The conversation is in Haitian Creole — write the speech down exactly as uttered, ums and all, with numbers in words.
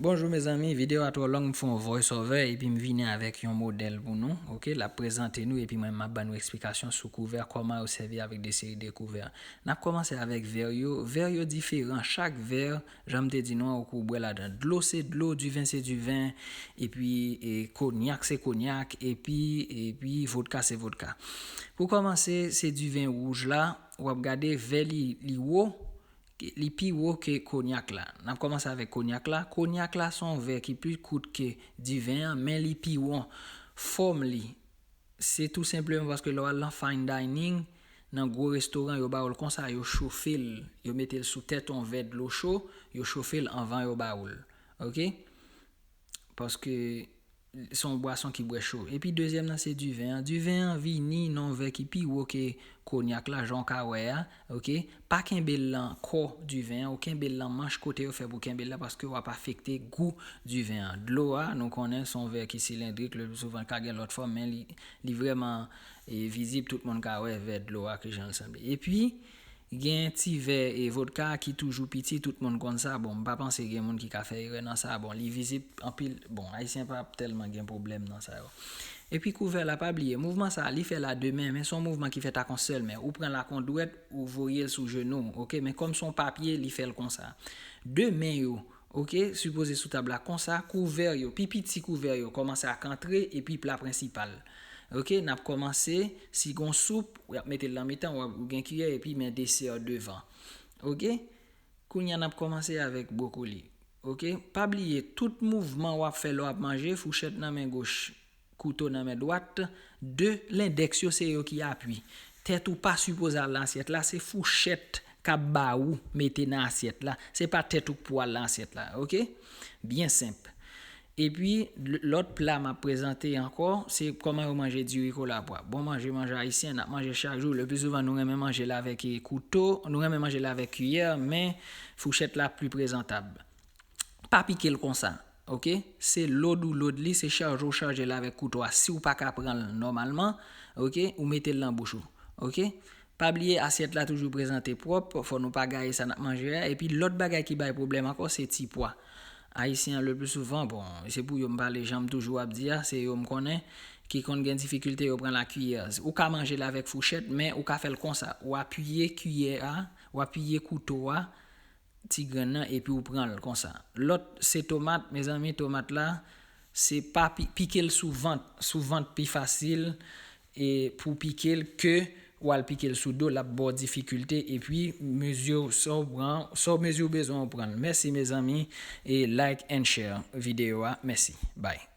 Bonjou mezanmi, videyo a twò long, m fè yon voice over epi m vini avèk yon modèl pou nou, oke, l ap prezante nou epi mwen m ap ban nou eksplikasyon sou kouvè, kòman yo sèvi avèk de seri de kouvè. N ap kòmanse avèk vè yo. Vè yo diferan, chak vè, jan m te di nou an, ou ka bwè ladan. Dlo se dlo, diven se diven, epi e, konyak se konyak, epi, epi vodka se vodka. Pou kòmanse, se diven wouj la, w ap gade vè li, li wo, li pi wo ke konyak la. N ap kòmanse avèk konyak la. Konyak la se yon vè ki pli kout ke diven an, men li pi won. Fòm li, se tou senpleman paske lè w al nan fine dining, nan gwo restoran, yo ba w l konsa, yo chofe l, yo mete l sou tèt yon vè dlo cho, yo chofe l anvan yo ba w l. Oke? Paske se yon bwason ki bwè cho. Epi dezyèm nan se diven an. Diven an vini nan yon vè ki pi wo ke konyak la, jan w ka wè a, oke? Pa kenbe l nan kò diven an, ou kenbe l nan manch kote yo fè pou kenbe l la, paske w ap afekte gou diven an. Dlo a, nou konnen se yon vè ki silendrik, le pli souvan ka gen lòt fòm, men li, li vrèman e, vizib, tout moun ka wè vè dlo a ki jan l sanble. Epi, gen ti vè e vodka ki toujou piti, tout moun konn sa. Bon, m pa panse gen moun ki ka fè erè nan sa. Bon, li vizib anpil. Bon, Ayisyen pa tèlman gen pwoblèm nan sa yo. Epi kouvè la, pa bliye, mouvman sa, li fè l a de men, men se yon mouvman ki fèt ak yon sèl men. Ou pran l ak yon dwèt, ou voye l sou jenou w, oke? Men kòm se yon papye, li fè l konsa. De men yo, oke, sipoze sou tab la konsa, kouvè yo, pi piti kouvè yo, kòmanse ak antre epi pla prensipal. Oke, n ap kòmanse, si gon soup, w ap mete l nan mitan, w ap gen kiyè epi men desè devan. Oke? Kounye a n ap kòmanse avèk bwokoli. Oke? Pa bliye, tout mouvman w ap fè lè w ap manje, fouchèt nan men goch, kouto nan men dwat, de lendèks yo se yo ki apui. Tèt ou pa sipoze al nan asyèt la, se fouchèt k ap ba ou mete nan asyèt la. Se pa tèt ou k pou al nan asyèt la, oke? Byen senp. Epi, l-, lòt pla m ap prezante ankò, se kòman yo manje diri kolapwa. Bon manje, manje ayisyen, n ap manje chak jou. Le pli souvan, nou renmen manje l avèk, e, kouto, nou renmen manje l avèk kiyè, men fouchèt la pli prezantab. Pa pike l konsa, oke? Se lod ou lod li, se chaje w chaje l avèk kouto a. Si w pa ka pran l nòmalman, oke, ou mete l nan bouch ou, oke? Pa bliye, asyèt la toujou prezante pwòp, fò nou pa gaye sa n ap manje a. Epi lòt bagay ki bay pwoblèm ankò, se ti pwa. Ayisyen an, le pli souvan, bon, se pou yo m pale, jan m toujou ap di a, se yo m konnen, ki konn gen difikilte yo pran lakiyè. Ou ka manje l avèk fouchèt, men ou ka fè l konsa. Ou apiye kiyè a, ou apiye kouto a, ti grenn nan, epi ou pran l konsa. Lòt, se tomat, mezanmi, tomat la, se pa pi-, pike l sou vant. Sou vant pi fasil, e pou pike l ke w al pike l sou do, l ap ba w difikilte, epi mezi sa w pran, sa w mezi w bezwen w pran l. Mèsi, mezanmi, e like and share videyo a. Mèsi. Bye.